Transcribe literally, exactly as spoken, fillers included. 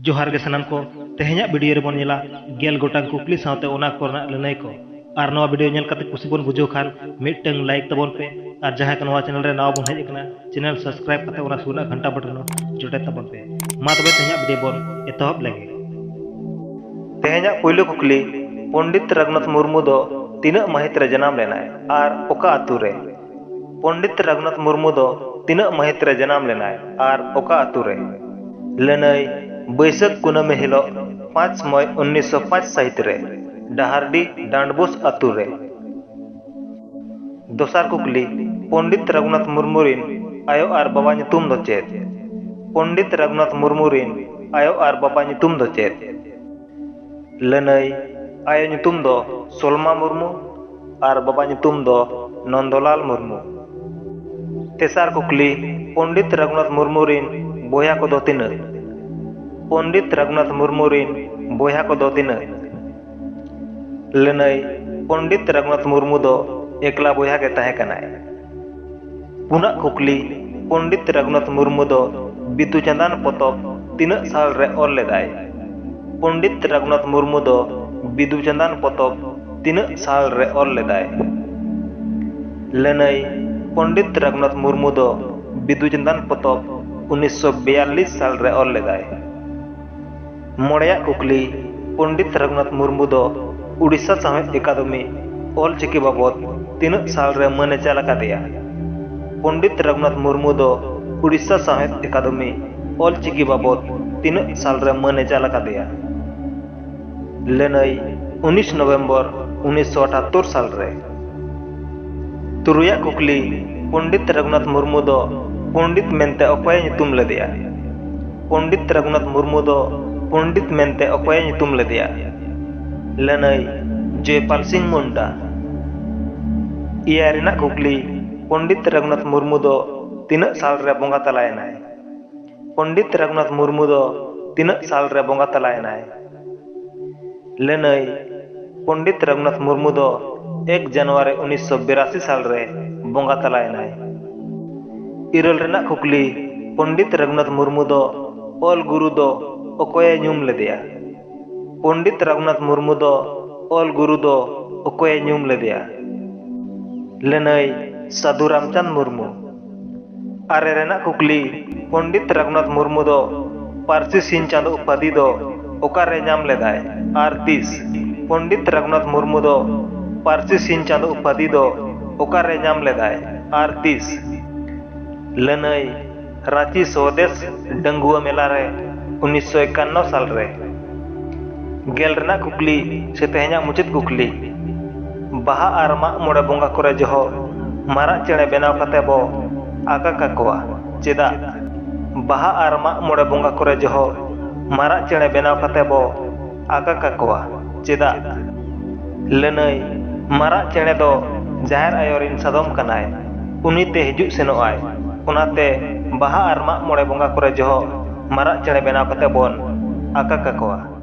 ᱡᱚᱦᱟᱨ ᱜᱮ ᱥᱟᱱᱟᱢ ᱠᱚ᱾ ᱛᱮᱦᱮᱧᱟᱜ ᱵᱷᱤᱰᱤᱭᱳ ᱨᱮᱵᱚᱱ ᱧᱮᱞᱟ ᱜᱮᱞ ᱜᱚᱴᱟᱝ ᱠᱩᱠᱞᱤ ᱥᱟᱶᱛᱮ ᱚᱱᱟ ᱠᱚᱨᱮᱱᱟᱜ ᱞᱟᱹᱱᱟᱹᱭ ᱠᱚ᱾ ᱟᱨ ᱱᱚᱣᱟ ᱵᱷᱤᱰᱤᱭᱳ ᱧᱮᱞ ᱠᱟᱛᱮ ᱠᱩᱥᱤ ᱵᱚᱱ ᱵᱩᱡᱷᱟᱹᱣ ᱠᱷᱟᱱ ᱢᱤᱫᱴᱟᱝ ᱞᱟᱭᱤᱠ ᱛᱟᱵᱚᱱ ᱯᱮ, ᱟᱨ ᱡᱟᱦᱟᱸᱭ ᱠᱚ ᱱᱚᱣᱟ ᱪᱮᱱᱮᱞ ᱨᱮ ᱱᱟᱣᱟ ᱵᱚᱱ ᱦᱮᱡ ᱟᱠᱟᱱᱟ, ᱪᱮᱱᱮᱞ ᱥᱟᱵᱥᱠᱨᱟᱭᱤᱵ ᱠᱟᱛᱮ ᱚᱱᱟ ᱥᱩᱨ ᱨᱮᱱᱟᱜ ᱜᱷᱟᱱᱴᱟ ᱵᱟᱴᱚᱱ ᱦᱚᱸ ᱡᱚᱴᱮᱫ ᱛᱟᱵᱚᱱ ᱯᱮ᱾ ᱢᱟ ᱛᱚᱵᱮ ᱛᱮᱦᱮᱧᱟᱜ ᱵᱷᱤᱰᱤᱭᱳ ᱵᱚᱱ ᱮᱛᱚᱦᱚᱵ ᱞᱮᱜᱮ᱾ ᱛᱮᱦᱮᱧᱟᱜ ᱯᱩᱭᱞᱩ ᱠᱩᱠᱞᱤ, ᱯᱚᱱᱰᱤᱛ ᱨᱟᱹᱜᱷᱩᱱᱟᱛᱷ ᱢᱩᱨᱢᱩ ᱫᱚ ᱛᱤᱱᱟᱹᱜ ᱢᱟᱹᱦᱤᱛ ᱨᱮ ᱡᱟᱱᱟᱢ ᱞᱮᱱᱟᱭ ᱟᱨ ᱚᱠᱟ ᱟᱹᱛᱩ ᱨᱮ? ᱯᱚᱱᱰᱤᱛ ᱨᱟᱹᱜᱷᱩᱱᱟᱛᱷ ᱢᱩᱨᱢᱩ ᱫᱚ ᱛᱤᱱᱟᱹᱜ ᱢᱟᱹᱦᱤᱛ ᱨᱮ ᱡᱟᱱᱟᱢ ᱞᱮᱱᱟᱭ ᱟᱨ ᱚᱠᱟ ᱟᱹᱛᱩ ᱨᱮ? ᱞᱟᱹᱱᱟᱹᱭ, ᱵᱟᱹᱭᱥᱟᱹᱠᱷ ᱠᱩᱱᱟᱹᱢᱤ ᱦᱤᱞᱚᱜ ᱯᱟᱸᱪ ᱢᱚᱭ ᱩᱱᱤᱥᱥᱚ ᱯᱟᱸᱪ ᱥᱟᱹᱦᱤᱛ ᱨᱮ ᱰᱟᱦᱟᱨᱰᱤ ᱰᱟᱸᱰᱵᱳᱥ ᱟᱹᱛᱩ ᱨᱮ᱾ ᱫᱚᱥᱟᱨ ᱠᱩᱠᱞᱤ, ᱯᱚᱱᱰᱤᱛ ᱨᱟᱹᱜᱷᱩᱱᱟᱛᱷ ᱢᱩᱨᱢᱩ ᱨᱤᱱ ᱟᱭᱳ ᱟᱨ ᱵᱟᱵᱟ ᱧᱩᱛᱩᱢ ᱫᱚ ᱪᱮᱫ? ᱯᱚᱱᱰᱤᱛ ᱨᱟᱹᱜᱷᱩᱱᱟᱛᱷ ᱢᱩᱨᱢᱩ ᱨᱤᱱ ᱟᱭᱳ ᱟᱨ ᱵᱟᱵᱟ ᱧᱩᱛᱩᱢ ᱫᱚ ᱪᱮᱫ? ᱞᱟᱹᱱᱟᱹᱭ, ᱟᱭᱳ ᱧᱩᱛᱩᱢ ᱫᱚ ᱥᱚᱞᱢᱟ ᱢᱩᱨᱢᱩ ᱟᱨ ᱵᱟᱵᱟ ᱧᱩᱛᱩᱢ ᱫᱚ ᱱᱚᱱᱫᱚᱞᱟᱞ ᱢᱩᱨᱢᱩ᱾ ᱛᱮᱥᱟᱨ ᱠᱩᱠᱞᱤ, ᱯᱚᱱᱰᱤᱛ ᱨᱟᱹᱜᱷᱩᱱᱟᱛᱷ ᱢᱩᱨᱢᱩ ᱨᱤᱱ ᱵᱚᱭᱦᱟ ᱠᱚᱫᱚ ᱛᱤᱱᱟᱹᱜ? ᱯᱚᱱᱰᱤᱛ ᱨᱟᱹᱜᱷᱩᱱᱟᱛᱷ ᱢᱩᱨᱢᱩ ᱨᱤᱱ ᱵᱚᱭᱦᱟ ᱠᱚᱫᱚ ᱛᱤᱱᱟᱹᱜ? ᱞᱟᱹᱱᱟᱹᱭ, ᱯᱚᱱᱰᱤᱛ ᱨᱟᱹᱜᱷᱩᱱᱟᱛᱷ ᱢᱩᱨᱢᱩ ᱫᱚ ᱮᱠᱞᱟ ᱵᱚᱭᱦᱟ ᱜᱮ ᱛᱟᱦᱮᱸ ᱠᱟᱱᱟᱭ᱾ ᱯᱩᱱᱟᱜ ᱠᱩᱠᱞᱤ, ᱯᱚᱱᱰᱤᱛ ᱨᱟᱹᱜᱷᱩᱱᱟᱛᱷ ᱢᱩᱨᱢᱩ ᱫᱚ ᱵᱤᱫᱩ ᱪᱟᱸᱫᱟᱱ ᱯᱚᱛᱚᱵ ᱛᱤᱱᱟᱹᱜ ᱥᱟᱞ ᱨᱮ ᱚᱞ ᱞᱮᱫᱟᱭ? ᱯᱚᱱᱰᱤᱛ ᱨᱟᱹᱜᱷᱩᱱᱟᱛᱷ ᱢᱩᱨᱢᱩ ᱫᱚ ᱵᱤᱫᱩ ᱪᱟᱸᱫᱟᱱ ᱯᱚᱛᱚᱵ ᱛᱤᱱᱟᱹᱜ ᱥᱟᱞ ᱨᱮ ᱚᱞ ᱞᱮᱫᱟᱭ? ᱞᱟᱹᱱᱟᱹᱭ, ᱯᱚᱱᱰᱤᱛ ᱨᱟᱹᱜᱷᱩᱱᱟᱛᱷ ᱢᱩᱨᱢᱩ ᱫᱚ ᱵᱤᱫᱩ ᱪᱟᱸᱫᱟᱱ ᱯᱚᱛᱚᱵ ᱩᱱᱤᱥᱥᱚ ᱵᱤᱭᱟᱞᱞᱤᱥ ᱥᱟᱞ ᱨᱮ ᱚᱞ ᱞᱮᱫᱟᱭ᱾ ᱢᱚᱬᱮᱭᱟᱜ ᱠᱩᱠᱞᱤ, ᱯᱚᱱᱰᱤᱛ ᱨᱟᱹᱜᱷᱩᱱᱟᱛᱷ ᱢᱩᱨᱢᱩ ᱫᱚ ᱩᱰᱤᱥᱟ ᱥᱟᱶᱦᱮᱫ ᱮᱠᱟᱰᱮᱢᱤ ᱚᱞ ᱪᱤᱠᱤ ᱵᱟᱵᱚᱫ ᱛᱤᱱᱟᱹᱜ ᱥᱟᱞ ᱨᱮ ᱢᱟᱹᱱ ᱮ ᱪᱟᱞ ᱟᱠᱟᱫᱮᱭᱟ? ᱯᱚᱱᱰᱤᱛ ᱨᱟᱹᱜᱷᱩᱱᱟᱛᱷ ᱢᱩᱨᱢᱩ ᱫᱚ ᱩᱰᱤᱥᱟ ᱥᱟᱶᱦᱮᱫ ᱮᱠᱟᱰᱮᱢᱤ ᱚᱞ ᱪᱤᱠᱤ ᱵᱟᱵᱚᱫ ᱛᱤᱱᱟᱹᱜ ᱥᱟᱞ ᱨᱮ ᱢᱟᱹᱱ ᱮ ᱪᱟᱞ ᱟᱠᱟᱫᱮᱭᱟ? ᱞᱟᱹᱱᱟᱹᱭ, ᱩᱱᱤᱥ ᱱᱚᱵᱷᱮᱢᱵᱚᱨ ᱩᱱᱤᱥᱥᱚ ᱟᱴᱷᱟᱛᱛᱳᱨ ᱥᱟᱞ ᱨᱮ᱾ ᱛᱩᱨᱩᱭᱟᱜ ᱠᱩᱠᱞᱤ, ᱯᱚᱱᱰᱤᱛ ᱨᱟᱹᱜᱷᱩᱱᱟᱛᱷ ᱢᱩᱨᱢᱩ ᱫᱚ ᱯᱚᱱᱰᱤᱛ ᱢᱮᱱᱛᱮ ᱚᱠᱚᱭᱮ ᱧᱩᱛᱩᱢ ᱞᱮᱫᱮᱭᱟ? ᱯᱚᱱᱰᱤᱛ ᱨᱟᱹᱜᱷᱩᱱᱟᱛᱷ ᱢᱩᱨᱢᱩ ᱫᱚ ᱯᱚᱱᱰᱤᱛ ᱢᱮᱱᱛᱮ ᱚᱠᱚᱭᱮ ᱧᱩᱛᱩᱢ ᱞᱮᱫᱮᱭᱟ? ᱞᱟᱹᱱᱟᱹᱭ, ᱡᱚᱭᱯᱟᱞ ᱥᱤᱝ ᱢᱩᱱᱰᱟ᱾ ᱮᱭᱟᱭ ᱨᱮᱱᱟᱜ ᱠᱩᱠᱞᱤ, ᱯᱚᱱᱰᱤᱛ ᱨᱟᱹᱜᱷᱩᱱᱟᱛᱷ ᱢᱩᱨᱢᱩ ᱫᱚ ᱛᱤᱱᱟᱹᱜ ᱥᱟᱞ ᱨᱮ ᱵᱚᱸᱜᱟ ᱛᱟᱞᱟᱭᱮᱱᱟᱭ? ᱯᱚᱱᱰᱤᱛ ᱨᱟᱹᱜᱷᱩᱱᱟᱛᱷ ᱢᱩᱨᱢᱩ ᱫᱚ ᱛᱤᱱᱟᱹᱜ ᱥᱟᱞ ᱨᱮ ᱵᱚᱸᱜᱟ ᱛᱟᱞᱟᱭᱮᱱᱟᱭ? ᱞᱟᱹᱱᱟᱹᱭ, ᱯᱚᱱᱰᱤᱛ ᱨᱟᱹᱜᱷᱩᱱᱟᱛᱷ ᱢᱩᱨᱢᱩ ᱫᱚ ᱮᱠ ᱡᱟᱱᱩᱣᱟᱨᱤ ᱩᱱᱤᱥᱥᱚ ᱵᱤᱨᱟᱥᱤ ᱥᱟᱞ ᱨᱮ ᱵᱚᱸᱜᱟ ᱛᱟᱞᱟᱭᱮᱱᱟᱭ᱾ ᱤᱨᱟᱹᱞ ᱨᱮᱱᱟᱜ ᱠᱩᱠᱞᱤ, ᱯᱚᱱᱰᱤᱛ ᱨᱟᱹᱜᱷᱩᱱᱟᱛᱷ ᱢᱩᱨᱢᱩ ᱫᱚ ᱚᱞ ᱜᱩᱨᱩ ᱫᱚ ᱚᱠᱚᱭᱮ ᱧᱩᱢ ᱞᱮᱫᱮᱭᱟ? ᱯᱚᱱᱰᱤᱛ ᱨᱟᱹᱜᱷᱩᱱᱟᱛᱷ ᱢᱩᱨᱢᱩ ᱫᱚ ᱚᱞ ᱜᱩᱨᱩ ᱫᱚ ᱚᱠᱚᱭᱮ ᱧᱩᱢ ᱞᱮᱫᱮᱭᱟ? ᱞᱟᱹᱱᱟᱹᱭ, ᱥᱟᱹᱫᱷᱩ ᱨᱟᱢᱪᱟᱸᱫᱽ ᱢᱩᱨᱢᱩ᱾ ᱟᱨᱮ ᱨᱮᱱᱟᱜ ᱠᱩᱠᱞᱤ, ᱯᱚᱱᱰᱤᱛ ᱨᱟᱹᱜᱷᱩᱱᱟᱛᱷ ᱢᱩᱨᱢᱩ ᱫᱚ ᱯᱟᱹᱨᱥᱤ ᱥᱤᱧ ᱪᱟᱸᱫᱚ ᱩᱯᱟᱫᱷᱤ ᱫᱚ ᱚᱠᱟᱨᱮ ᱧᱟᱢ ᱞᱮᱫᱟᱭ ᱟᱨ ᱛᱤᱥ? ᱯᱚᱱᱰᱤᱛ ᱨᱟᱹᱜᱷᱩᱱᱟᱛᱷ ᱢᱩᱨᱢᱩ ᱫᱚ ᱯᱟᱹᱨᱥᱤ ᱥᱤᱧ ᱪᱟᱸᱫᱚ ᱩᱯᱟᱫᱷᱤ ᱫᱚ ᱚᱠᱟᱨᱮ ᱧᱟᱢ ᱞᱮᱫᱟᱭ ᱟᱨ ᱛᱤᱥ? ᱞᱟᱹᱱᱟᱹᱭ, ᱨᱟᱸᱪᱤ ᱥᱚᱫᱮᱥ ᱰᱟᱺᱜᱩᱣᱟᱹ ᱢᱮᱞᱟ ᱨᱮ ᱩᱱᱤᱥᱥᱚ ᱮᱠᱟᱱᱱᱚ ᱥᱟᱞ ᱨᱮ᱾ ᱜᱮᱞ ᱨᱮᱱᱟᱜ ᱠᱩᱠᱞᱤ ᱥᱮ ᱛᱮᱦᱮᱧᱟᱜ ᱢᱩᱪᱟᱹᱫ ᱠᱩᱠᱞᱤ, ᱵᱟᱦᱟ ᱟᱨ ᱢᱟᱜ ᱢᱚᱬᱮ ᱵᱚᱸᱜᱟ ᱠᱚᱨᱮ ᱡᱚᱦᱚᱜ ᱢᱟᱨᱟᱜ ᱪᱮᱬᱮ ᱵᱮᱱᱟᱣ ᱠᱟᱛᱮ ᱵᱚ ᱟᱠᱟ ᱠᱟᱠᱚᱣᱟ, ᱪᱮᱫᱟᱜ? ᱵᱟᱦᱟ ᱟᱨ ᱢᱟᱜ ᱢᱚᱬᱮ ᱵᱚᱸᱜᱟ ᱠᱚᱨᱮ ᱡᱚᱦᱚᱜ ᱢᱟᱨᱟᱜ ᱪᱮᱬᱮ ᱵᱮᱱᱟᱣ ᱠᱟᱛᱮ ᱵᱚ ᱟᱠᱟ ᱠᱟᱠᱚᱣᱟ, ᱪᱮᱫᱟᱜ? ᱞᱟᱹᱱᱟᱹᱭ, ᱢᱟᱨᱟᱜ ᱪᱮᱬᱮ ᱫᱚ ᱡᱟᱦᱮᱨ ᱟᱭᱳ ᱨᱤᱱ ᱥᱟᱫᱚᱢ ᱠᱟᱱᱟᱭ, ᱩᱱᱤ ᱛᱮ ᱦᱤᱡᱩᱜ ᱥᱮᱱᱚᱜ ᱟᱭ, ᱚᱱᱟᱛᱮ ᱵᱟᱦᱟ ᱟᱨ ᱢᱟᱜ ᱢᱚᱬᱮ ᱵᱚᱸᱜᱟ ᱠᱚᱨᱮ ᱡᱚᱦᱚᱜ ᱢᱟᱨᱟᱜ ᱪᱮᱬᱮ ᱵᱮᱱᱟᱣ ᱠᱟᱛᱮ ᱵᱚᱱ ᱟᱠᱟ ᱠᱟᱠᱚᱣᱟ᱾